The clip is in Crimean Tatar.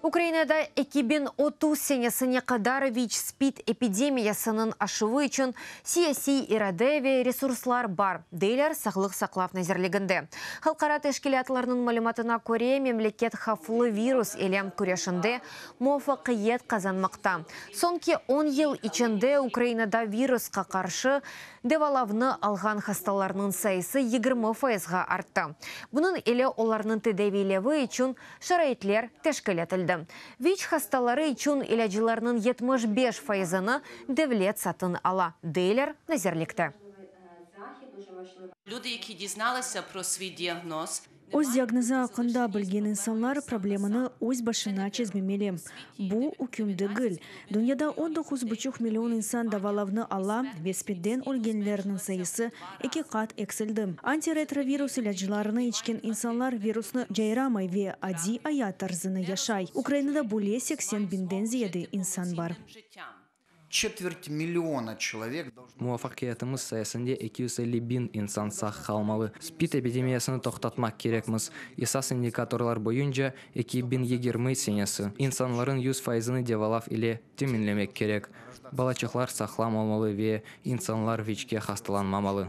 Ukrainada 2030 senesine qadar VİÇ-SPİD epidemiyasınıñ aşuvı içün siyasiy irade ve resurslar bar, deyler Sağlıq saqlav nazirliginde. Halqara teşkilâtlarnıñ malümatına köre, memleket havflı virus ile küreşinde muvafaqiyet qazanmaqta. Soñki 10 yıl içinde Ukrainada virusqa qarşı devalavnı alğan hastalarnıñ sayısı 20 fayızğa arttı. Bunıñ ile olarnıñ tedaviylevi içün şaraitler teşkil etildi. VİÇ hastaları içün ilâclarnıñ 75 fayızını devlet satın ala, deyler nazirlikte. Люди, які дізналися про свій діагноз, Öz diagnozı aqqında bilgen insanlar problemanı öz başına çezmemeli. Bu üküm degil. Dünyada 19,5 million insan davalavnı ala ve SPİDden ölgenlerniñ sayısı eki qat eksildi. Antiretrovirus ilâclarını içken insanlar virusnı cayramay ve adiy ayat tarzını yaşay. Ukrainada böyle 80 biñden ziyade insan bar. Життям. Четверть миллиона человек должны Muvafaqiyetimiz sayesinde 250 biñ insan sağ qalmalı. SPİD epidemiyasını toqtatmaq kerekmiz. Esas indikatorlar boyunca 2020 senesi insanlarnıñ 100 fayızını devalav ile teminlemek kerek. Balaçıqlar sağlam olmalı ve insanlar VİÇke hastalanmamalı.